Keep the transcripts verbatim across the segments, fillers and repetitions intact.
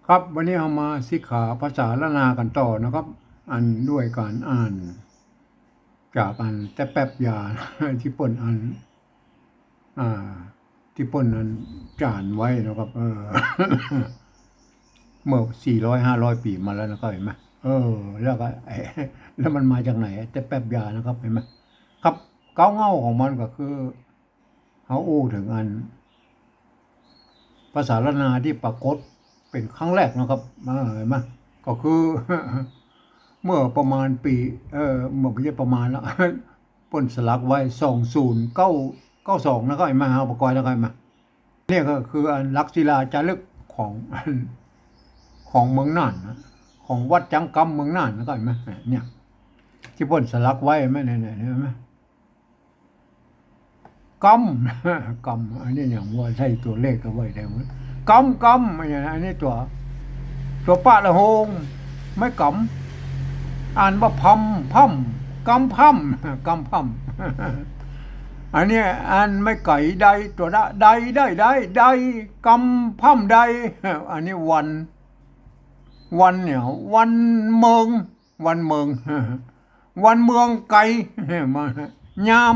ครับ วันนี้เฮามาสิกขาภาษาล้านนากั๋นต่อนะครับ อันด้วยก๋านอ่าน จากอันแต๊แป๊บยา ตี้เปิ้นอัน อ่า ตี้เปิ้นอันจ๋ารไว้นะครับ เออ เมื่อสี่ร้อยห้าร้อยปี๋มาแล้วนะครับ หันก่อ เออ แล้วก็ แล้วมันมาจากไหน แต๊แป๊บยานะครับ หันก่อ ครับ เก๊าเง้าของมันก็คือ เฮาอู้เถิงอัน ภาษาล้านนาตี้ปรากฏเป๋นครั้งแรกนะครับ อ่า หันก่อ ก็คือ เมื่อประมาณปี๋ เอ่อ เมื่อ บ่ใจ้ประมาณละ เปิ้นสลักไว้ สองศูนย์เก้า เก้าสอง นะครับ หันก่อ เฮาปะกอย นะครับ หันก่อ เนี่ยก็คืออันหลักศิลาจารึกของ ของเมืองน่านนะ ของวัดจังกำเมืองน่าน นะครับ หันก่อ เนี่ย ตี้เปิ้นสลักไว้ หันก่อ เนี่ย เนี่ย หันก่อ กำ กำ อันนี้อย่างว่าใส่ตั๋วเลขเอาไว้ได้หมด กำ กำ อันนี้นะ อันนี้ตั๋ว ตั๋วปะละโฮง ไม้กำ อ่านว่าพำ พำ กำพำ กำพำ อันนี้อันไม้ไก๋ ได ตั๋วดะ ได ได ได ได กำพำได อันนี้วัน วันเนี่ย วันเมิง วันเมิง วันเมืองไก๋ มา ยาม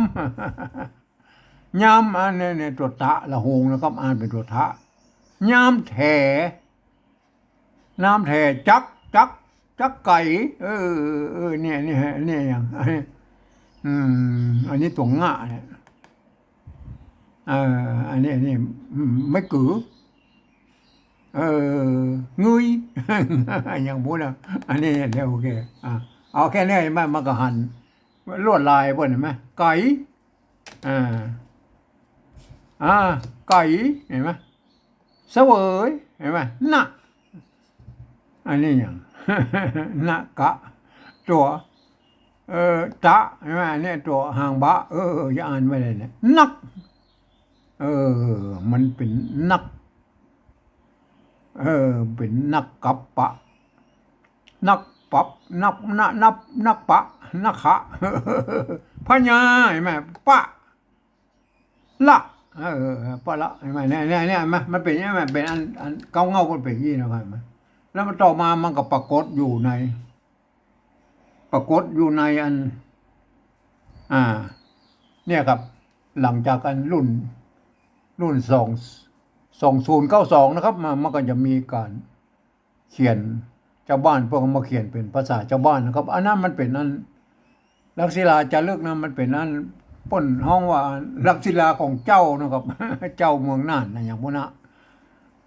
ยาม อันนี้เนี่ย ตั๋วตะละโฮงนะครับ อ่านเป๋นตั๋วทะ ยามแถ น้ำแถ จัก จัก จักไก๋ เออ เออ เนี่ย เนี่ย เนี่ย อย่าง อืม อันนี้ตั๋วงะเนี่ย เออ อันนี้ อันนี้ อืม ไม้กือ เออ งึย อย่างพูดนะ อันนี้เนี่ย โอเค อ่ะ เอาแค่นี้ หันก่อ มันก็หัน ลวดลายเปิ้น หันก่อ ไก๋ อ่า อ่า ไก๋ หันก่อ เสวย หันก่อ นะ อันนี้อย่าง นะกะ ตั๋ว เอ่อ ตะ หันก่อ อันนี้ตั๋วหางบะ เออ เออ จะอ่านไว้เลยเนี่ย นัก เออ มันเป๋นนัก เออ เป๋นนักกัปปะ นักปับ นัก นะ นับ นักปะ นักขะ พญา หันก่อ ปะ ละ เออ ปะละ หันก่อ เนี่ย เนี่ย เนี่ย หันก่อ มันเป๋นอย่างนี้ มันเป๋นอัน อันเก๊าเง้า มันเป๋นอย่างนี้นะครับ หันก่อ แล้วมันต่อมามันก็ปรากฏอยู่ใน ปรากฏอยู่ในอัน อ่า เนี่ยครับ หลังจากอันรุ่น รุ่นสอง สองศูนย์เก้าสอง นะครับ มา มันก็จะมีก๋านเขียน จาวบ้านเปิ้นเอามาเขียนเป๋นภาษาจาวบ้านนะครับ อันนั้นมันเป๋นอัน หลักศิลาจารึกนะ มันเป๋นอัน เปิ้นฮ้องว่าหลักศิลาของเจ้านะครับ เจ้าเมืองน่านนะ อย่างพู้นนะ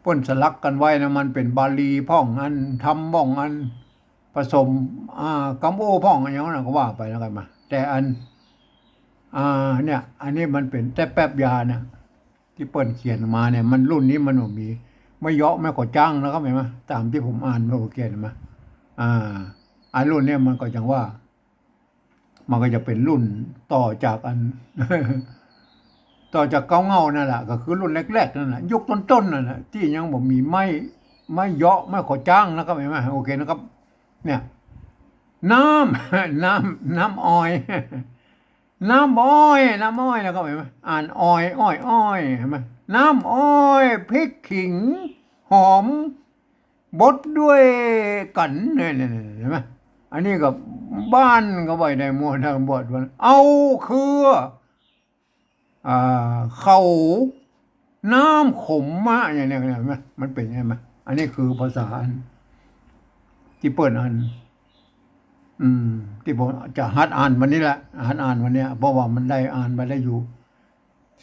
เปิ้นสลักกั๋นไว้นะ มันเป๋นบาลีพ่อง อันธรรมพ่อง อันผสม อ่า กำอู้พ่อง อันอย่างนั้นนะ ก็ว่าไปแล้วกั๋นมา แต่อัน อ่า เนี่ย อันนี้มันเป๋นแต๊แป๊บยาเนี่ย ตี้เปิ้นเขียนมาเนี่ย มันรุ่นนี้มันบ่มี ไม้เยาะไม้ขอจ๊างนะครับ หันก่อ ต๋ามตี้ผมอ่านมาเมื่อกี้ หันก่อ อ่า อันรุ่นเนี่ยมันก็อย่างว่า มันก็จะเป๋นรุ่นต่อจากอัน ต่อจากเก๊าเง้านั่นแหละ ก็คือรุ่นแรกๆ นั่นแหละ ยุคต้นๆ นั่นแหละ ตี้ยังบ่มีไม้ ไม้เยาะไม้ขอจ๊างนะครับ หันก่อ โอเคนะครับ เนี่ย น้ำ น้ำ น้ำอ้อย น้ำอ้อย น้ำอ้อยนะครับ หันก่อ อ่านอ้อย อ้อย อ้อย หันก่อ น้ำอ้อย พริกขิง หอม บดด้วยกั๋น เนี่ย เนี่ย เนี่ย หันก่อ อันนี้ก็บ้านก็ไว้ในหมวดทางบทว่า เอาเครือ อ่า เขาน้ำขมมา อย่างเนี้ย หันก่อ มันเป๋นไง หันก่อ อันนี้คือภาษาอัน ตี้เปิ้นอัน อืม ตี้ผมจะหัดอ่านวันนี้แหละ หัดอ่านวันเนี้ย เพราะว่ามันได้อ่านมาได้อยู่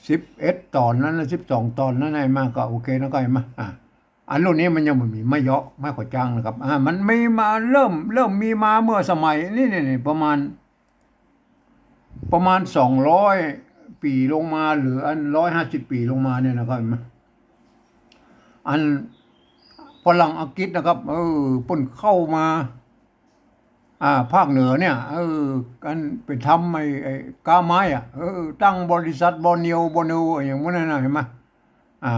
สิบเอ็ดต๋อนนั้นนะ สิบสองต๋อนนั้น หันก่อ โอเคนะ ก็หันก่อ อ่ะ อันรุ่นนี้มันยังบ่มีไม้เยาะไม้ขอจ๊างนะครับ อ่า มันมีมา เริ่ม เริ่มมีมาเมื่อสมัย นี่ นี่ นี่ ประมาณ ประมาณสองร้อยปี๋ลงมา หรืออันร้อยห้าสิบปี๋ลงมาเนี่ยนะครับ หันก่อ อันฝรั่งอังกฤษนะครับ เออ เปิ้นเข้ามา อ่า ภาคเหนือเนี่ย เออ อันไปทำไอ้ ไอ้ก๊าไม้อะ เออ ตั้งบริษัทบอร์เนียว บอร์เนียว อย่างพวกนั้นนะ หันก่อ อ่า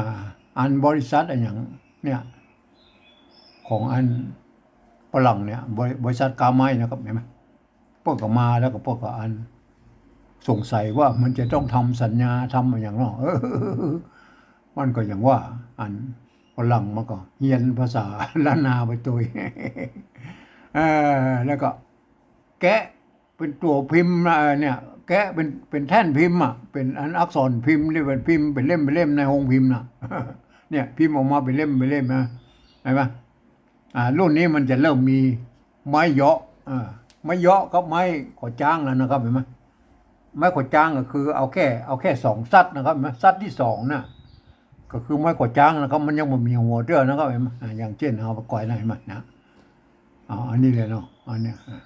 อันบริษัทอะหยังเนี่ย ของอันฝรั่งเนี่ย บริ บริษัทก๊าไม้นะครับ หันก่อ เปิ้นก็มาแล้วก็เปิ้นก็อันสงสัยว่ามันจะต้องทำสัญญา ทำอะหยังเนาะ เออ มันก็อย่างว่า อัน ฝรั่งมันก็เฮียนภาษาล้านนาไปตวย เออ แล้วก็แกะ เป๋นตั๋วพิมพ์นะ เออ เนี่ย แกะเป๋น เป๋นแท่นพิมพ์อะ เป๋นอันอักษรพิมพ์ตี้เป๋นพิมพ์เป๋นเล่มเป๋นเล่มในโฮงพิมพ์น่ะ เนี่ย พิมพ์ออกมาเป๋นเล่มเป๋นเล่มนะ หันก่อ อ่า รุ่นนี้มันจะเริ่มมีไม้เยาะ อ่า ไม้เยาะกับไม้ขอจ๊างแล้วนะครับ หันก่อ ไม้ขอจ๊างก็คือเอาแค่ เอาแค่สองสัดนะครับ หันก่อ สัดตี้สองน่ะ ก็คือไม้ขอจ๊างนะครับ มันยังบ่มีหัวเตื้อนะครับ หันก่อ อ่า อย่างเจ้นเอาไปก่อยนะ หันก่อ นะ อ๋อ อันนี้เลยเนาะ อันเนี้ย อ่ะ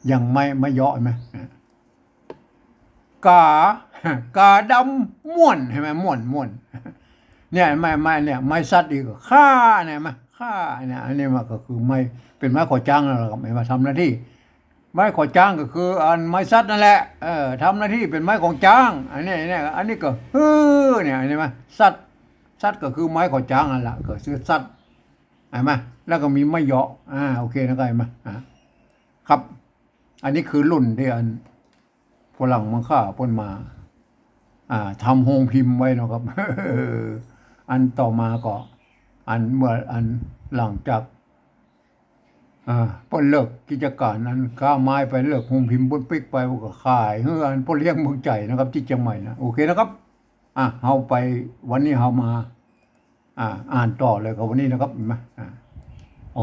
อย่างไม้ ไม้เยาะหันก่อ อ่ะ กา กาดำม่วน หันก่อ ม่วน ม่วน เนี่ย ไม้ ไม้ เนี่ย ไม้สัดอีก ข้า เนี่ย ไม้ ข้า เนี่ย อันนี้มันก็คือไม้ เป๋นไม้ขอจ๊างนั่นแหละครับ หันก่อ ทำหน้าตี้ ไม้ขอจ๊างก็คืออันไม้สัดนั่นแหละ เออ ทำหน้าตี้เป๋นไม้ขอจ๊าง อันนี้ เนี่ย อันนี้ก็ ฮือ เนี่ย หันก่อ สัด สัดก็คือไม้ขอจ๊างนั่นแหละ ก็คือสัด หันก่อ แล้วก็มีไม้เยาะ อ่า โอเคนะ หันก่อ อ่า ครับ อันนี้คือรุ่นตี้อันฝรั่งมังค่าเปิ้นมา อ่า ทำโฮงพิมพ์ไว้เนาะครับ อันต่อมาก็ อันเมื่อ อันหลังจาก อ่า เปิ้นเลิกกิจก๋านอันค้าไม้ไป เลิกโฮงพิมพ์เปิ้นปิ๊กไป ก็ขายหื้ออันป้อเลี้ยงเมืองใจ๋นะครับ ตี้เจียงใหม่นะ โอเคนะครับ อ่ะ เฮาไป วันนี้เฮามา อ่า อ่านต่อเลยครับ วันนี้นะครับ หันก่อ อ่า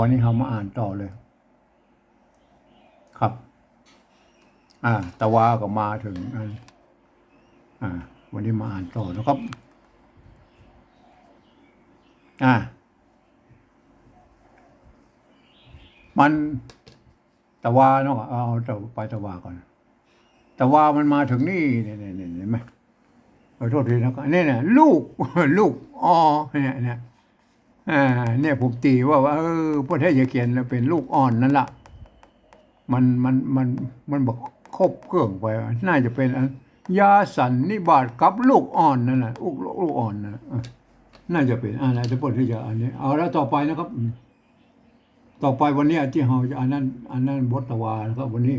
วันนี้เฮามาอ่านต่อเลย ครับ อ่า ตะวาก็มาเถิง อ่า อ่า วันนี้มาอ่านต่อนะครับ อ่า มัน ตะวาเนาะ เอา เอาตะ ไปตะวาก่อน ตะวามันมาเถิงนี่ นี่ นี่ นี่ หันก่อ ขอโต้ษทีนะ ก็ นี่เนี่ย ลูก ลูกออ เนี่ย เนี่ย อ่า เนี่ย ผมตี๋ว่า ว่า เออ เปิ้นถ้าจะเขียนแล้วเป๋นลูกอ่อนนั่นละ มัน มัน มัน มันบ่ครบเครื่องไป น่าจะเป๋นอัน ยาสันนิบาตกับลูกอ่อนนั่นน่ะ ลูก ลูกอ่อนน่ะ เออ น่าจะเป๋น อ่า น่าจะเปิ้นถ้าจะอันนี้ เอาละ ต่อไปนะครับ อืม ต่อไปวันนี้ตี้เฮาจะ อันนั้น อันนั้นบทตะวานะครับ วันนี้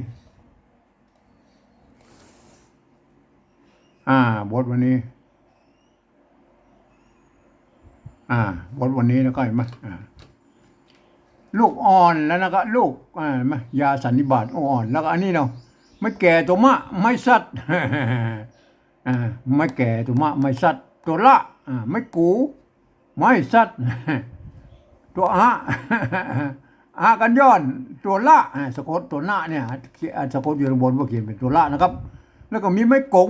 อ่า บทวันนี้ อ่า บทวันนี้นะ หันก่อ หันก่อ อ่า ลูกอ่อนแล้วนะ ก็ ลูก อ่า หันก่อ ยาสันนิบาต ลูกอ่อน แล้วก็อันนี้เนาะ ไม้แก่ตั๋วมะ ไม้สัด อ่า ไม้แก่ตั๋วมะ ไม้สัด ตั๋วละ อ่า ไม้กู ไม้สัด ตั๋วอะ อะกัญญอน ตั๋วละ อ่า สะกดตั๋วนะเนี่ย อ่า สะกดอยู่ข้างบน ก็เขียนเป๋นตั๋วละนะครับ แล้วก็มีไม้ก๋ง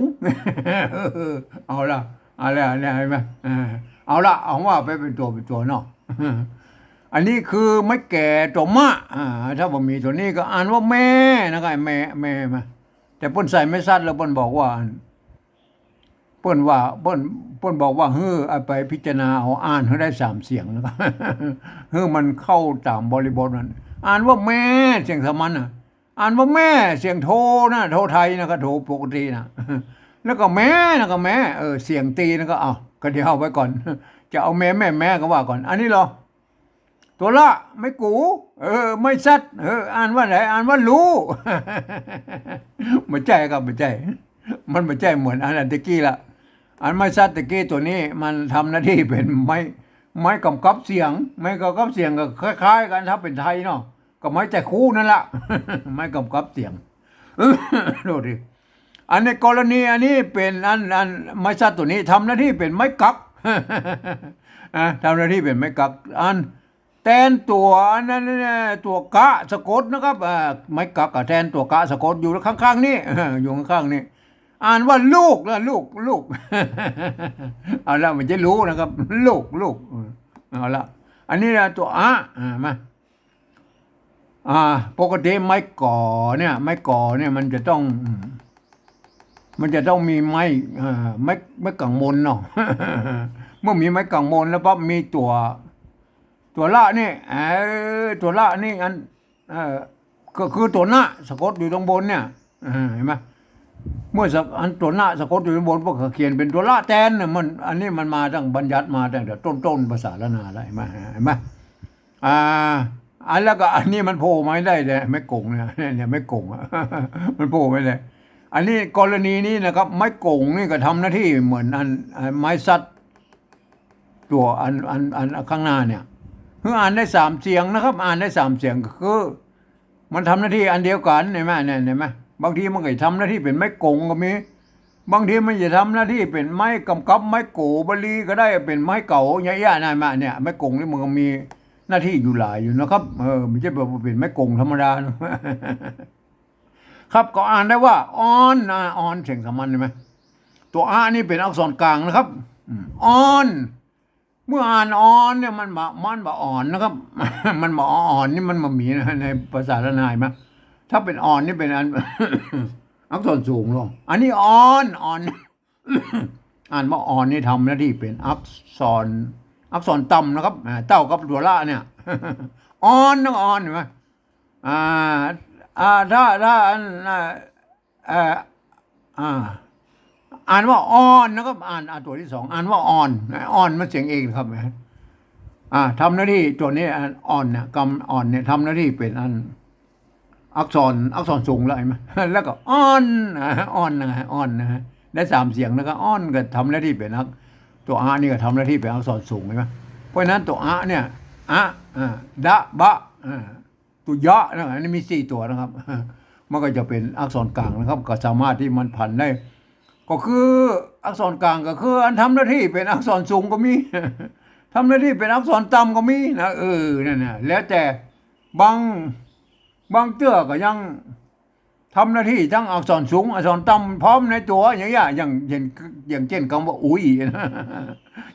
เอาละ เอาละ เอาละ หันก่อ อ่า เอาละ เอาว่าไปเป๋นตั๋ว เป๋นตั๋วเนาะ อันนี้คือไม้แก่ตั๋วมะ อ่า ถ้าบ่มีตั๋วนี้ก็อ่านว่าแม่นะครับ แม่ แม่มา แต่เปิ้นใส่ไม้สัดแล้วเปิ้นบอกว่า เปิ้นว่า เปิ้น เปิ้นบอกว่า หื้อเอาไปพิจารณาเอา อ่านหื้อได้สามเสียงนะครับ หื้อมันเข้าต๋ามบริบทมัน อ่านว่าแม่ เสียงสามัญน่ะ อ่านว่าแม่ เสียงโทนะ โทไทยนะ ก็โทปกตินะ แล้วก็แม่นะ ก็แม่ เออ เสียงตี๋นะ ก็ เอา ก็เดี๋ยวเอาไว้ก่อน จะเอาแม่ แม่ แม่ก็ว่าก่อน อันนี้เหรอ ตั๋วละ ไม้กู เออ ไม้สัด เออ อ่านว่าไหน อ่านว่ารู้ บ่ใจ้ครับ บ่ใจ้ มันบ่ใจ้เหมือนอัน อันตะกี้ละ อันไม้สัดตะกี้ตั๋วนี้มันทำหน้าตี้เป๋นไม้ ไม้กำกับเสียง ไม้กำกับเสียงก็คล้ายๆ กั๋น ถ้าเป๋นไทยเนาะ ก็ไม้ไตรคู่นั่นละ ไม้กำกับเสียง โทษที อันในกรณีอันนี้เป๋นอัน อันไม้สัดตั๋วนี้ทำหน้าตี้เป๋นไม้กัก อ่ะ ทำหน้าตี้เป๋นไม้กัก อันแตนตั๋วอันนั้นน่ะ ตั๋วกะสะกดนะครับ อ่า ไม้กักก็แตนตั๋วกะสะกดอยู่ข้างๆ นี่ อยู่ข้างๆ นี่ อ่านว่าลูกนะ ลูก ลูก เอาละ บ่ใจ้รู้นะครับ ลูก ลูก เออ เอาละ อันนี้นะ ตั๋วอะ อ่า มา อ่า ปกติไม้ก่อเนี่ย ไม้ก่อเนี่ยมันจะต้อง อืม มันจะต้องมีไม้ เอ่อ ไม้ ไม้กังมนเนาะ เมื่อมีไม้กังมนแล้วปั๊บ มีตั๋ว ตั๋วละนี่ เออ ตั๋วละนี่อัน เอ่อ ก็คือตั๋วนะสะกดอยู่ตรงบนเนี่ย เออ หันก่อ เมื่อสะ อันตั๋วนะสะกดอยู่ตรงบน เปิ้นก็เขียนเป๋นตั๋วละแตนน่ะ มัน อันนี้มันมาตั้ง บัญญัติมาตั้งแต่ต้นๆ ภาษาล้านนาแล้ว หันก่อ หันก่อ อ่า อันแล้วก็อันนี้มันโผล่มาได้เลย ไม้ก๋งเนี่ย เนี่ย ไม้ก๋งอะ มันโผล่มาเลย อันนี้กรณีนี้นะครับ ไม้ก๋งนี่ก็ทำหน้าตี้เหมือนอัน อ่า ไม้สัด ตั๋วอัน อัน อันข้างหน้าเนี่ย คืออ่านได้สามเสียงนะครับ อ่านได้สามเสียงก็คือ มันทำหน้าตี้อันเดียวกั๋น หันก่อ เนี่ย หันก่อ บางทีมันก็ทำหน้าตี้เป๋นไม้ก๋งก็มี บางทีมันจะทำหน้าตี้เป๋นไม้ก๋ำกับ ไม้โก๋บาลีก็ได้ เป๋นไม้เก๋า อย่างเงี้ยนะ หันก่อ เนี่ย ไม้ก๋งนี่มันก็มีหน้าตี้อยู่หลายอยู่นะครับ เออ บ่ใจ้ว่าเป๋นไม้ก๋งธรรมดานะ ครับ ก็อ่านได้ว่า ออน อ่า ออน เสียงสามัญหันก่อ ตั๋วอะนี่เป๋นอักษรกลางนะครับ อืม ออน เมื่ออ่านออนเนี่ย มันบ่ มันบ่อ่อนนะครับ มันบ่อ่อน นี่มันบ่มีนะ ในภาษาล้านนาหันก่อ ถ้าเป๋นอ่อนนี่เป๋นอัน อักษรสูงลง อันนี้ออน ออน อ่านว่าออนนี่ทำหน้าตี้เป๋นอักษร อักษรต่ำนะครับ อ่า เต้ากับตั๋วละเนี่ย ออนนะ ออน หันก่อ อ่า อ่า ถ้า ถ้าอัน อ่า เอ่อ อ่า อ่านว่าออนนะครับ อ่าน อ่า ตั๋วตี้สอง อ่านว่าออน ออนมันเสียงเอกนะครับ อ่า ทำหน้าตี้ตั๋วนี้ อ่า ออนเนี่ย กำออนเนี่ย ทำหน้าตี้เป๋นอัน อักษร อักษรสูงแล้วหันก่อ แล้วก็ออน อ่า ออนนะ ออนนะ ได้สามเสียงนะครับ ออนก็ทำหน้าตี้เป๋นอัก ตั๋วอะนี่ก็ทำหน้าตี้เป๋นอักษรสูงหันก่อ เพราะฉะนั้นตั๋วอะเนี่ย อะ อ่า ดะ บะ อ่า ตั๋วยะนะ อันนี้มีสี่ตั๋วนะครับ มันก็จะเป๋นอักษรกลางนะครับ ก็สามารถตี้มันผันได้ ก็คืออักษรกลางก็คืออันทำหน้าตี้เป๋นอักษรสูงก็มี ทำหน้าตี้เป๋นอักษรต่ำก็มีนะ เออ นั่นน่ะ แล้วแต่ บาง บางเตื้อก็ยังทำหน้าตี้ตึงอักษรสูง อักษรต่ำพร้อมในตั๋ว อย่างเงี้ย อย่าง อย่าง อย่างเจ้นกำว่าอุ๊ย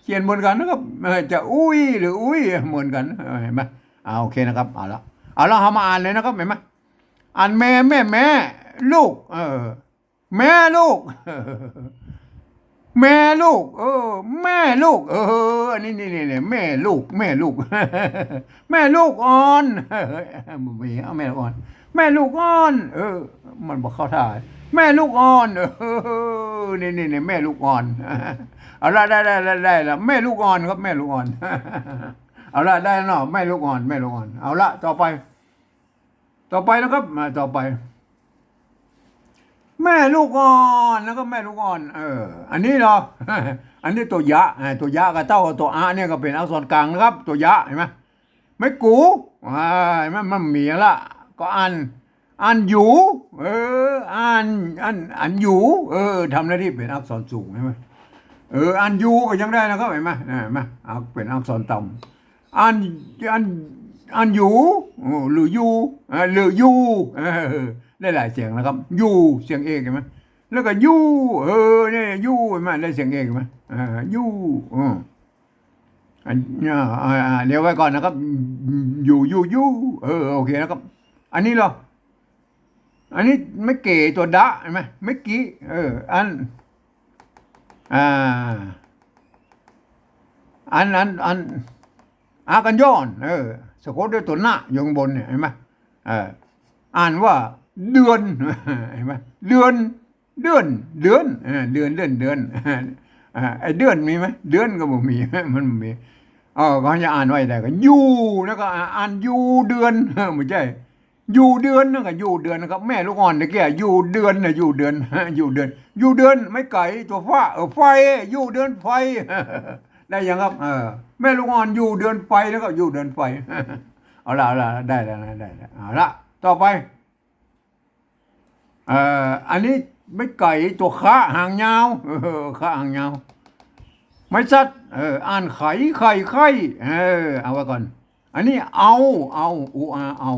เขียนเหมือนกั๋นนะครับ เออ จะอุ๊ยหรืออุ๊ย เหมือนกั๋น เออ หันก่อ อ่า โอเคนะครับ เอาละ เอาละ เฮามาอ่านเลยนะครับ หันก่อ อันแม่ แม่ แม่ ลูก เออ แม่ลูก แม่ลูก เออ แม่ลูก เออ อันนี้ นี่ นี่ นี่ แม่ลูก แม่ลูก แม่ลูกอ่อน เออ บ่มี เอาแม่ลูกอ่อน แม่ลูกอ่อน เออ มันบ่เข้าท่า แม่ลูกอ่อน เออ นี่ นี่ นี่ แม่ลูกอ่อน เอาละ ได้ ได้ ได้ ได้ละ แม่ลูกอ่อนครับ แม่ลูกอ่อน เอาละ ได้เนาะ แม่ลูกอ่อน แม่ลูกอ่อน เอาละ ต่อไป ต่อไปนะครับ มาต่อไป แม่ลูกอ่อนนะครับ แม่ลูกอ่อน เออ อันนี้เนาะ อันนี้ตั๋วยะ อ่า ตั๋วยะก็เต้าตั๋วอะเนี่ยก็เป๋นอักษรกลางนะครับ ตั๋วยะ หันก่อ ไม้กู อ่า มัน มันมีละ ก็อ่าน อ่านอยู่ เออ อ่าน อ่าน อ่านอยู่ เออ ทำหน้าตี้เป๋นอักษรสูง หันก่อ เออ อ่านอยู่ก็ยังได้นะครับ หันก่อ หันก่อ เอาเป๋นอักษรต่ำ อ่าน อ่าน อ่านอยู่ เออ หรืออยู่ เออ หรืออยู่ เออ ได้หลายเสียงนะครับ อยู่ เสียงเอกหันก่อ แล้วก็อยู่ เออ เนี่ย อยู่ หันก่อ ได้เสียงเอกหันก่อ เออ อยู่ เออ อัน อ่า อ่า อ่า เดี๋ยวไว้ก่อนนะครับ อยู่ อยู่ อยู่ เออ โอเคนะครับ อันนี้เหรอ อันนี้ไม้เก๋ตั๋วดะหันก่อ ไม้กิ เออ อัน อ่า อัน อัน อัน อากัญญอน เออ สะกดด้วยตั๋วนะ อยู่ข้างบนเนี่ย หันก่อ เออ อ่านว่าเดือน หันก่อ เดือน เดือน เดือน เออ เดือน เดือน เดือน อ่า ไอ้เดือนมีไหม เดือนก็บ่มี มันบ่มี เออ ก็จะอ่านไว้ได้ก็อยู่ แล้วก็อ่านอยู่เดือน เออ บ่ใจ้ อยู่เดือนนั่นก็อยู่เดือนนะครับ แม่ลูกอ่อนตะกี้ อยู่เดือนนะ อยู่เดือน อยู่เดือน อยู่เดือน ไม้ไก๋ตั๋วฟะ เออ ไฟ อยู่เดือนไฟ ได้ยังครับ เออ แม่ลูกอ่อนอยู่เดือนไฟ แล้วก็อยู่เดือนไฟ เอาละ เอาละ ได้แล้วนะ ได้แล้ว เอาละ ต่อไป เอ่อ อันนี้ไม้ไก๋ตั๋วคะหางยาว เออ คะหางยาว ไม้สัตว์ เออ อ่านไข ไข่ ไข้ เออ เอาไว้ก่อน อันนี้เอา เอา อูอา เอา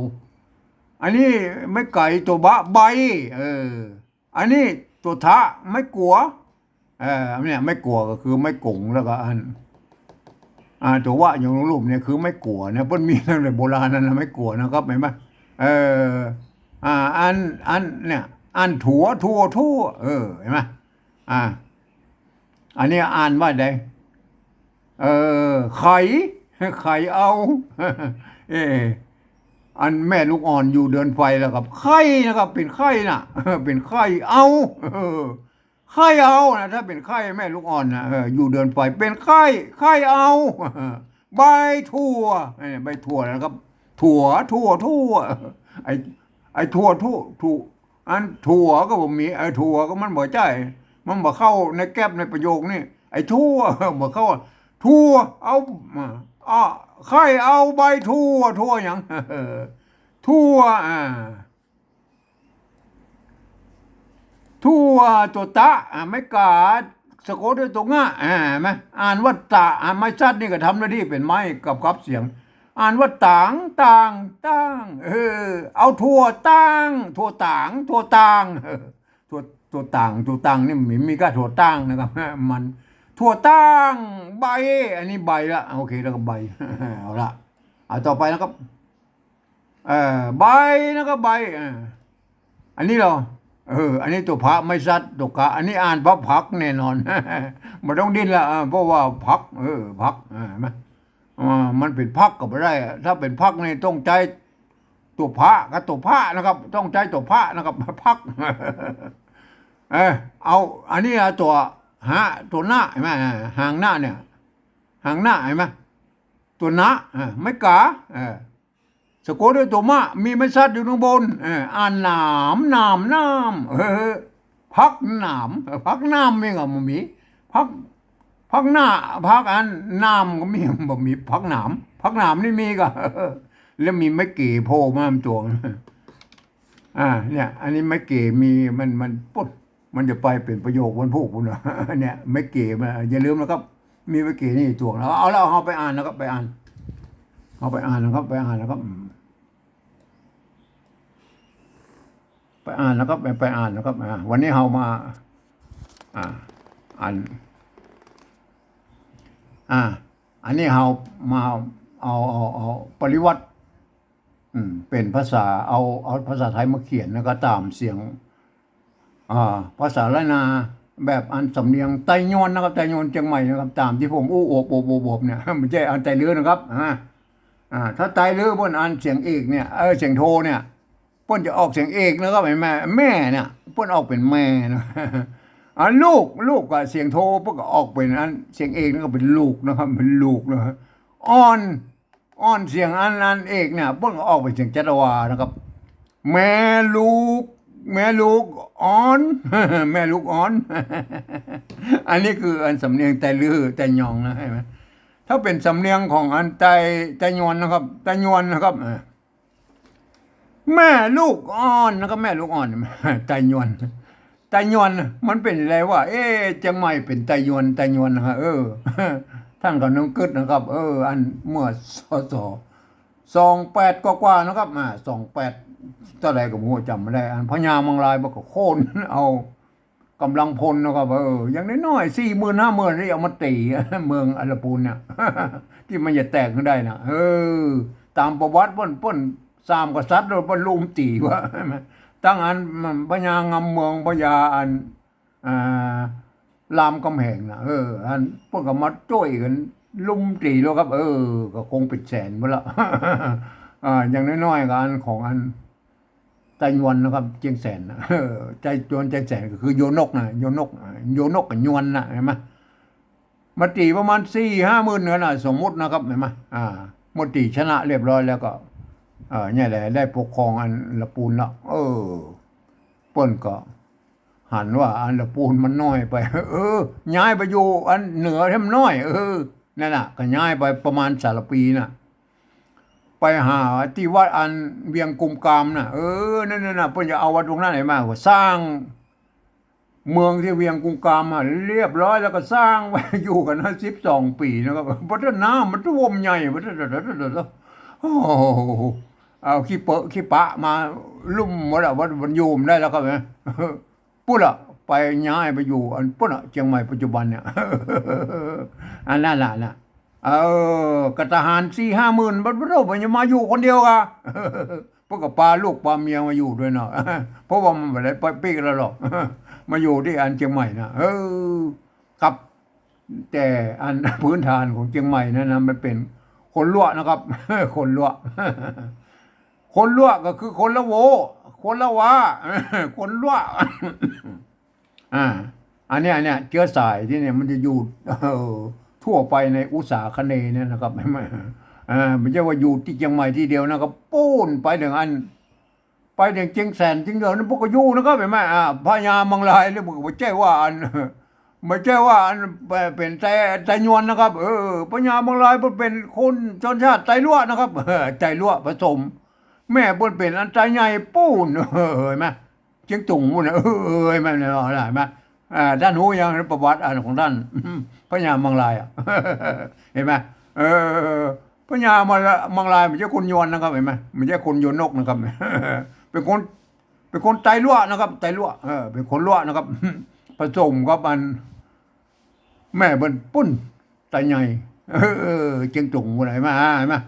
อันนี้ไม้ไก๋ตั๋วบะ ใบ เออ อันนี้ตั๋วทะ ไม้กั๋ว เออ เนี่ย ไม้กั๋วก็คือไม้ก๋ง แล้วก็อัน อ่า ตั๋ววะอยู่ตรงลุ่มเนี่ยคือไม้กั๋วนะ เปิ้นมีตั้งแต่โบราณนั่นแหละ ไม้กั๋วนะครับ หันก่อ เออ อ่า อัน อันเนี่ย อันถัว ถัว ถัว เออ หันก่อ อ่า อันนี้อ่านว่าใด เออ ไข ไขเอา เออ อันแม่ลูกอ่อนอยู่เดือนไฟแล้วครับ ไข้นะครับ เป๋นไข้น่ะ เป๋นไข้เอา เออ ไข้เอานะ ถ้าเป๋นไข้แม่ลูกอ่อนนะ เออ อยู่เดือนไฟ เป๋นไข้ ไข้เอา ใบถั่ว เออ ใบถั่วนะครับ ถั่ว ถั่ว ถั่ว ไอ้ ไอ้ถั่ว ถั่ว ถั่ว อันถั่วก็บ่มี ไอ้ถั่วก็มันบ่ใจ้ มันบ่เข้าในแก๊ปในประโยคนี่ ไอ้ถั่ว บ่เข้า ถั่ว เอา อ่า อ่า ใค่เอาใบถั่ว ถั่วหยัง ถั่ว อ่า ถั่ว ตั๋วตะ อ่า ไม้ก๋า สะกดด้วยตั๋วงะ อ่า เห็นไหม อ่านว่าตะ อ่า ไม้สัตว์นี่ก็ทำหน้าตี้เป๋นไม้กับ กับเสียง อ่านว่าต๋าง ต่าง ต่าง เออ เอาถั่วตาง ถั่วต๋าง ถั่วตาง เออ ถั่ว ถั่วต๋าง ถั่วตางนี่มี มีก้าถั่วตางนะครับ มัน ถั่วตาง ใบ อันนี้ใบละ โอเค แล้วก็ใบ เอาละ เอาต่อไปนะครับ เอ่อ ใบนะครับ ใบ อ่า อันนี้เหรอ เออ อันนี้ตั๋วพะ ไม้สัตว์ ตั๋วกะ อันนี้อ่านว่าผักแน่นอน บ่ต้องดิ้นละ อ่า เพราะว่าผัก เออ ผัก อ่า เห็นไหม อ่า มันเป๋นผักก็บ่ได้อะ ถ้าเป๋นผักนี่ต้องใจ๊ตั๋วพะกับตั๋วพะนะครับ ต้องใจ๊ตั๋วพะนะครับ ผัก เออ เอา อันนี้เอาตั๋วหะ ตั๋วหน้า เห็นไหม หางหน้าเนี่ย หางหน้า เห็นไหม ตั๋วหน้า อ่า ไม้ก๋า เออ สะกดด้วยตั๋วมะ มีไม้สัตว์อยู่ข้างบน เออ อ่านหนาม หนาม หนาม เออ ผักหนาม เออ ผักหนามมีก็บ่มี ผัก ผักหน้า ผักอันหนามก็มี บ่มี ผักหนาม ผักหนามนี่มีก็ แล้วมีไม้เก๋โผล่มาตวง อ่า เนี่ย อันนี้ไม้เก๋มี มัน มันปุ๊บ มันจะไปเป๋นประโยควันพูกพู้นนะ เนี่ย ไม้เก๋มา อย่าลืมนะครับ มีไม้เก๋นี่ตวง เอา เอาละ เอาไปอ่านนะครับ ไปอ่าน เอาไปอ่านนะครับ ไปอ่านนะครับ อืม ไปอ่านนะครับ ไป ไปอ่านนะครับ อ่า วันนี้เฮามา อ่า อ่าน อ่า อันนี้เฮามาเอา เอา เอาปริวรรต อืม เป๋นภาษา เอา เอาภาษาไทยมาเขียน แล้วก็ต๋ามเสียง อ่า ภาษาล้านนา แบบอันสำเนียงไตยวนนะครับ ไตยวนเจียงใหม่นะครับ ต๋ามตี้ผมอู้อบอบอบอบเนี่ย บ่ใจ้อันไตลื้อนะครับ อ่า อ่า ถ้าไตลื้อเปิ้นอันเสียงเอกเนี่ย เออ เสียงโทเนี่ย เปิ้นจะออกเสียงเอกนะครับ หันก่อ แม่เนี่ย เปิ้นออกเป๋นแม่นะ อ่า ลูก ลูกก็เสียงโท เปิ้นก็ออกเป๋นอัน เสียงเอกนี่ก็เป๋นลูกนะครับ เป๋นลูกนะ อ่อน อ่อน เสียงอัน อันเอกเนี่ย เปิ้นก็ออกเป๋นเสียงจัตวานะครับ แม่ลูก แม่ลูกอ่อน แม่ลูกอ่อน อันนี้คืออันสำเนียงไตลื้อ ไตยองนะ หันก่อ ถ้าเป๋นสำเนียงของอันไต ไตยวนนะครับ ไตยวนนะครับ อ่า แม่ลูกอ่อนนะครับ แม่ลูกอ่อน ไตยวน ไตยวน มันเป๋นอะไรวะ เอ๊ะ เจียงใหม่เป๋นไตยวน ไตยวนนะฮะ เออ ต้านเขานึ่งกึ๊ดนะครับ เออ อันเมื่อ ส.ส. สองแปดกว่าๆ นะครับ อ่า สองแปด เต้าใดก็บ่ฮู้ จ๋ำบ่ได้ อันพญามังรายมันก็โค่นเอา ก๋ำลังพลนะครับ เออ อย่างน้อยๆ สี่หมื่นห้าหมื่นนี่เอามาตี๋ เมืองอัลปูนเนี่ย ตี้มันจะแตกขึ้นได้นะ เออ ต๋ามประวัติเปิ้น เปิ้นสามกษัตริย์แล้วเปิ้นลุมตี๋วะ ตั้งอันพญางำเมือง พญาอัน อ่า รามคำแหงนะ เออ อันเปิ้นก็มาจ้วยกั๋นลุมตี๋แล้วครับ เออ ก็คงเป๋นแสนหมดละ อ่า อย่างน้อยๆ ก็อันของอัน ไตยวนนะครับ เจียงแสนนะ เออ ไตยวนเจียงแสนก็คือโยนกนะ โยนก โยนกกับยวนนะ หันก่อ มาตี๋ประมาณสี่ห้าหมื่นเนี่ยนะ สมมุตินะครับ หันก่อ อ่า เมื่อตี๋ชนะเรียบร้อยแล้วก็ เออ เนี่ยแหละ ได้ปกครองอันละปูนละ เออ เปิ้นก็หันว่าอันละปูนมันน้อยไป เออ ย้ายไปอยู่อันเหนือตี้มันน้อย เออ นั่นน่ะ ก็ย้ายไปประมาณสารภีน่ะ ไปหาตี้วัดอันเวียงกุมกามน่ะ เออ นั่นน่ะ เปิ้นจะเอาวัดตรงนั้นหันก่อ สร้างเมืองตี้เวียงกุมกามอะ เรียบร้อยแล้วก็สร้างไว้อยู่กั๋นนะ สิบสองปี๋นะครับ พัฒนามันท่วมใหญ่ พัฒนา โอ้โห เอาขี้เปอะขี้ปะมาลุ่มหมดอะ วัดมันอยู่บ่ได้แล้วครับ ปู้นละ ไปย้ายไปอยู่อันปู้นละ เจียงใหม่ปัจจุบันเนี่ย อันนั้นละนะ เออ กับทหารสี่ห้าหมื่น บ่ บ่ บ่ มันจะมาอยู่คนเดียวกะ เปิ้นก็ปาลูกปาเมียมาอยู่ตวยเนาะ เพราะว่ามันบ่ได้ไปปิ๊กแล้วหรอก มาอยู่ตี้อันเจียงใหม่นะ เออ ครับ แต่อันพื้นฐานของเจียงใหม่นั้นนะ มันเป๋นคนลัวนะครับ คนลัว คนลัวก็คือคนละโว คนละวา คนลัว อ่า อันเนี้ย อันเนี้ย เจื๊อสายตี้เนี่ยมันจะอยู่ เอ่อ ทั่วไปในอุษาคเนย์เนี่ยนะครับ อ่า บ่ใจ้ว่าอยู่ตี้เจียงใหม่ตี้เดียวนะครับ ปู๊นไปเถิงอัน ไปเถิงเจียงแสน เจียงเดียวนั้นเปิ้นก็อยู่นะครับ หันก่อ อ่า พญามังรายเนี่ย เปิ้นก็บ่ใจ้ว่าอัน บ่ใจ้ว่าอันเป๋นไต ไตยวนนะครับ เออ พญามังรายเปิ้นเป๋นคนสัญชาติไตลัวนะครับ เออ ไตลัวผสม แม่เปิ้นเป๋นอันไตใหญ่ปู๊น เออ หันก่อ เจียงตุงปู๊นน่ะ เออ หันก่อ หันก่อ หันก่อ อ่า ต้านฮู้ยังประวัติอันของต้าน พญามังรายอะ หันก่อ เออ พญามังรายบ่ใจ้คนยวนนะครับ หันก่อ บ่ใจ้คนยวนนกนะครับ เป๋นคน เป๋นคนไตลัวนะครับ ไตลัว เออ เป๋นคนลัวนะครับ ผสมกับอัน แม่เปิ้นปู๊น ไตใหญ่ เออ เจียงตุงปู๊น หันก่อ หันก่อ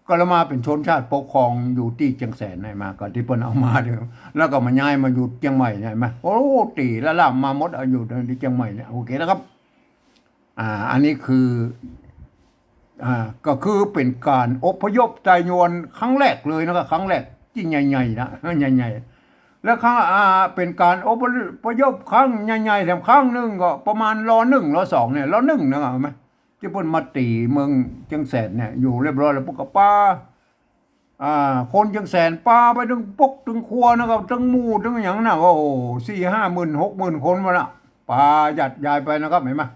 ก็ละมาเป๋นชนชาติปกครองอยู่ตี้เจียงแสน หันก่อ ก็ตี้เปิ้นเอามาเด้อ แล้วก็มาย้ายมาอยู่เจียงใหม่เนี่ย หันก่อ โอ้ ตี้ละล่ำมาหมด เอาอยู่ตี้เจียงใหม่เนี่ย โอเคนะครับ อ่า อันนี้คือ อ่า ก็คือเป๋นก๋านอพยพไตยวนครั้งแรกเลยนะครับ ครั้งแรกตี้ใหญ่ๆ นะ ใหญ่ๆ แล้วครั้ง อ่า เป๋นก๋านอพยพครั้งใหญ่ๆ แถมครั้งนึ่งก็ประมาณ ร.หนึ่ง ร.สอง เนี่ย ร.หนึ่ง นะครับ หันก่อ ตี้เปิ้นมาตี๋เมืองเจียงแสนเนี่ย อยู่เรียบร้อยแล้ว เปิ้นก็ปา อ่า คนเจียงแสนปาไปเถิงปกเถิงครัวนะครับ เถิงหมู่เถิงหยังน่ะ โอ้โห สี่ห้าหมื่น หกหมื่นคนวะน่ะ ปาหยัดยายไปนะครับ หันก่อ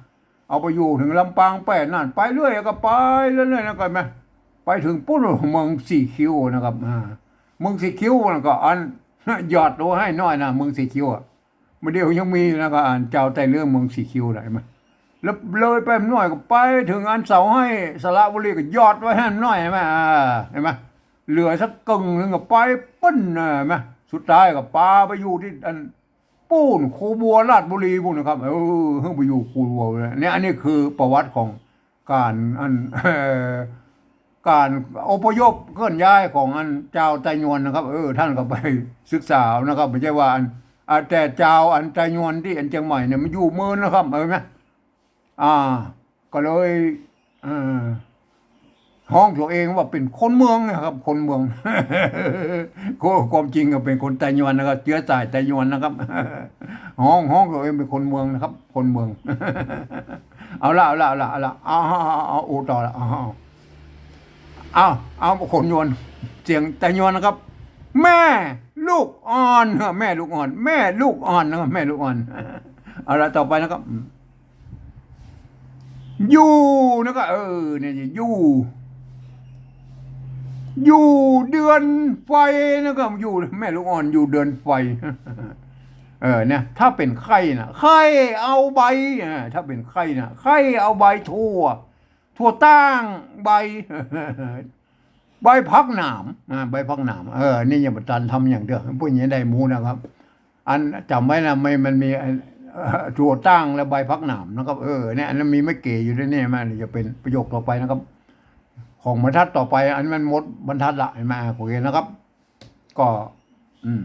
เอาไปอยู่เถิงลำปางแป้นั่น ไปเรื่อยก็ไปเรื่อยๆ นะครับ หันก่อ ไปเถิงปู๊น เมืองสี่คิ้วนะครับ อ่า เมืองสี่คิ้วนั่นก็อัน หยอดเอาไว้หื้อหน้อยนะ เมืองสี่คิ้วอะ บ่าเดี่ยวยังมีนะครับ อันจาวไตเลื้อเมืองสี่คิ้วน่ะ หันก่อ แล้วเลยไปหน้อยก็ไปเถิงอันเสาไฮ้สระบุรีก็หยอดไว้หื้อหน้อย หันก่อ อ่า หันก่อ เหลือสักกึ่งนึ่งก็ไปปู๊นน่ะ หันก่อ สุดท้ายก็ปาไปอยู่ตี้อันปู๊น คูบัวราชบุรีปู๊นนะครับ เออ หื้อไปอยู่คูบัวเลยเนี่ย อันนี้คือประวัติของ ก๋านอัน เอ่อ ก๋านอพยพเคลื่อนย้ายของอันจาวไตยวนนะครับ เออ ต้านก็ไปศึกษาเอานะครับ บ่ใจ้ว่าอัน อ่า แต่จาวอันไตยวนตี้อันเจียงใหม่เนี่ยมันอยู่เมินนะครับ เออ หันก่อ อ่า ก็เลย เอ่อ ฮ้องตั๋วเองว่าเป๋นคนเมืองนะครับ คนเมือง ก็ความจริงก็เป๋นคนไตยวนนะครับ เจื๊อสายไตยวนนะครับ ฮ้อง ฮ้องตั๋วเองเป๋นคนเมืองนะครับ คนเมือง เอาละ เอาละ เอาละ เอาละ เอา เอา เอา เอา โอ้ ต่อละ เอา เอา เอา เอา คนยวน เสียงไตยวนนะครับ แม่ลูกอ่อน แม่ลูกอ่อน แม่ลูกอ่อนนะครับ แม่ลูกอ่อน เอาละ ต่อไปนะครับ อยู่นะครับ เออ เนี่ย อยู่ อยู่เดือนไฟนะครับ อยู่ แม่ลูกอ่อน อยู่เดือนไฟ เออ เนี่ย ถ้าเป๋นไข้น่ะ ไข้เอาใบ อ่า ถ้าเป๋นไข้น่ะ ไข้เอาใบถั่ว ถั่วต้าง ใบ ใบผักหนาม อ่า ใบผักหนาม เออ นี่ยังบ่ตันทำอย่างเดียว พวกนี้ได้หมู่นะครับ อันจ๋ำไว้นะ มัน มันมี อัน เอ่อ ถั่วต้างและใบผักหนามนะครับ เออ เนี่ย อันนั้นมีไม้เก๋อยู่ด้วยเนี่ย มันจะเป๋นประโยคต่อไปนะครับ ของบรรทัดต่อไป อันมันหมดบรรทัดละ หันก่อ โอเคนะครับ ก็ อืม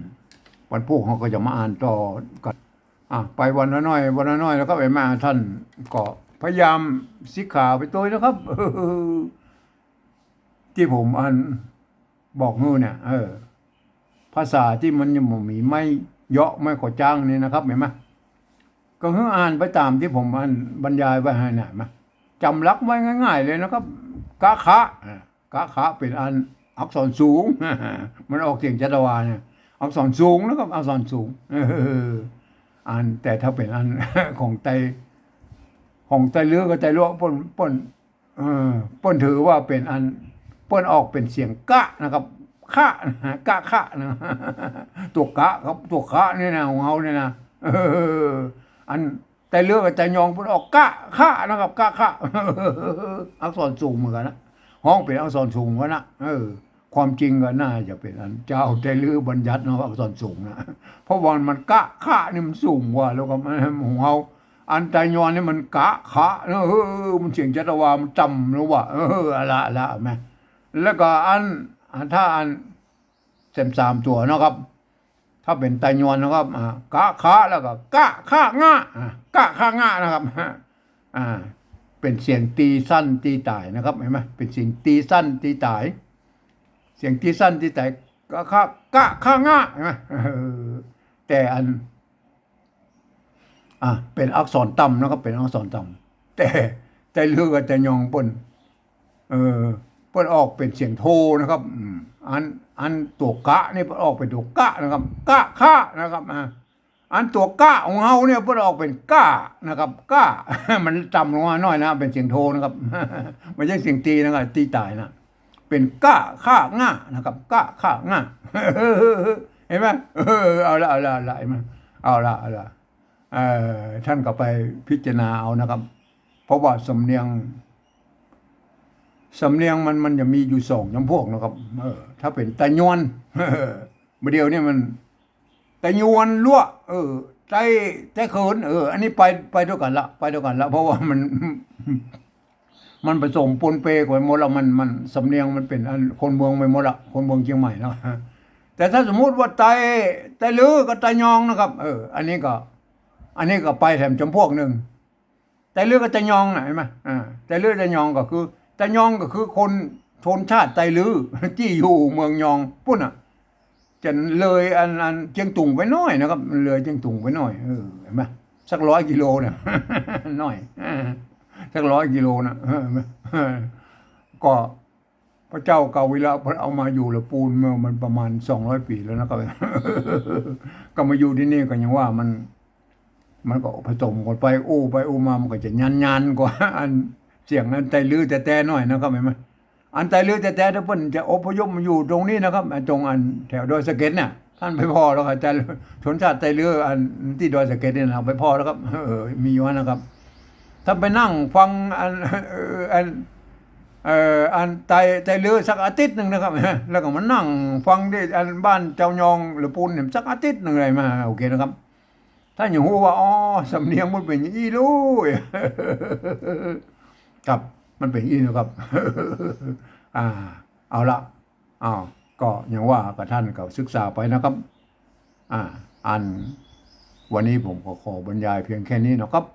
วันพูกเฮาก็จะมาอ่านต่อกั๋น อ่ะ ไปวันละหน้อย วันละหน้อย แล้วก็หันก่อ ต้านก็พยายามสิกขาไปตวยนะครับ ตี้ผมอันบอกหื้อเนี่ย เออ ภาษาตี้มันยังบ่มีไม้เยาะไม้ก่อจ๊างนี่นะครับ หันก่อ ก็หื้ออ่านไปต๋ามตี้ผมอันบรรยายไว้หื้อน่ะ หันก่อ จ๋ำหลักไว้ง่ายๆ เลยนะครับ กะขะ อ่ะ กะขะเป๋นอันอักษรสูง มันออกเสียงจัตวาเนี่ย อักษรสูงนะครับ อักษรสูง เออ อัน แต่ถ้าเป๋นอัน ของไต ของไตเลื้อกับไตลัว เปิ้น เปิ้น เออ เปิ้นถือว่าเป๋นอัน เปิ้นออกเป๋นเสียงกะนะครับ ขะนะ กะขะนะ ตั๋วกะครับ ตั๋วขะนี่นะ ของเฮานี่นะ เออ อันไตเลื้อกับไตยองเปิ้นออกกะขะนะครับ กะขะ อักษรสูงเหมือนกั๋นนะ ฮ้องเป๋นอักษรสูงกั๋นนะ เออ ความจริงก็น่าจะเป๋นอันจาวไตเลื้อบัญญัติเนาะ อักษรสูงนะ เพราะว่ามันกะขะนี่มันสูงกว่า แล้วก็มัน ของเฮา อันไตยองนี่มันกะขะนะ เออ มันเสียงจัตวามันต่ำนะวะ เออ เอาละ เอาละ แม่ แล้วก็อัน อัน ถ้าอัน แซมสามตั๋วนะครับ ถ้าเป๋นไตยองนะครับ อ่า กะขะ แล้วก็กะขะงะ อ่า กะขะงะนะครับ อ่า เป๋นเสียงตีสั้นตีต๋ายนะครับ หันก่อ เป๋นเสียงตีสั้นตีต๋าย เสียงตีสั้นตีต๋าย กะขะ กะขะงะ หันก่อ เออ แต่อัน อ่ะ เป๋นอักษรต่ำนะครับ เป๋นอักษรต่ำ แต่ แต่ไตเลื้อกับไตยองเปิ้น เออ เปิ้นออกเป๋นเสียงโทนะครับ อืม อัน อันตั๋วกะนี่เปิ้นออกเป๋นตั๋วกะนะครับ กะขะนะครับ อ่ะ อันตั๋วก้าของเฮาเนี่ยเปิ้นออกเป๋นก้านะครับ ก้า มันต่ำลงมาหน้อยนะ เป๋นเสียงโทนะครับ บ่ใจ้เสียงตีนะครับ ตีต๋ายนะ เป๋นก้า ข้า ง่านะครับ ก้า ข้า ง่า หันก่อ เออ เอาละ เอาละ เอาละ หันก่อ เอาละ เอาละ เอ่อ ต้านก็ไปพิจารณาเอานะครับ เพราะว่าสำเนียง สำเนียงมัน มันจะมีอยู่สองจ๋ำพวกนะครับ เออ ถ้าเป๋นไตยวน บ่าเดี่ยวนี้มัน ไตยวนลัวะ เออ ไต ไตเขิน เออ อันนี้ไป ไปตวยกั๋นละ ไปตวยกั๋นละ เพราะว่ามัน มันผสมปนเปกั๋นไปหมดละ มัน มัน สำเนียงมันเป๋นอันคนเมืองไปหมดละ คนเมืองเจียงใหม่เนาะ แต่ถ้าสมมุติว่าไต ไตลื้อกับไตยองนะครับ เออ อันนี้ก็ อันนี้ก็ไปแถมจ๋ำพวกนึ่ง ไตลื้อกับไตยองน่ะ หันก่อ อ่า ไตลื้อไตยองก็คือ ไตยองก็คือคน ชนชาติไตลื้อ ตี้อยู่เมืองยองปู๊นน่ะ จะเลยอัน อันเจียงตุงไปหน้อยนะครับ มันเลยเจียงตุงไปหน้อย เออ หันก่อ สักร้อยกิโลน่ะ หน้อย สักร้อยกิโลน่ะ เออ หันก่อ ก็ พระเจ้าเกาวิระเปิ้นเอามาอยู่ละปูนเมื่อมันประมาณสองร้อยปี๋แล้วนะครับ ก็มาอยู่ตี้นี่ก็ยังว่ามัน มันก็ผสมกั๋นไป อู้ไปอู้มา มันก็จะยันๆ กั๋วา อันเสียงอันไตลื้อแต๊ๆ หน้อยนะครับ หันก่อ อันไตลื้อแต๊ๆ ถ้าเปิ้นจะอพยพมาอยู่ตรงนี้นะครับ ตรงอันแถวดอยสะเก็ดเนี่ย ต้านไปผ่อแล้วก็จะชนชาติไตลื้ออันตี้ดอยสะเก็ดเนี่ยนะ ไปผ่อแล้วครับ เออ มีอยู่หั้นนะครับ ต้านไปนั่งฟังอัน เอ่อ อัน เอ่อ อันไต ไตลื้อสักอาทิตย์นึ่งนะครับ แล้วก็มานั่งฟังตี้อันบ้านเจ้ายองละปูนเนี่ยสักอาทิตย์นึ่งเลยมา โอเคนะครับ ต้านจะฮู้ว่า อ๋อ สำเนียงมันเป๋นอย่างอี้ลูก ครับ มันเป๋นอย่างอี้นะครับ อ่า เอาละ อ้าว ก็ยังว่ากับต้านก็ศึกษาไปนะครับ อ่า อันวันนี้ผมก็ขอบรรยายเพียงแค่นี้นะครับ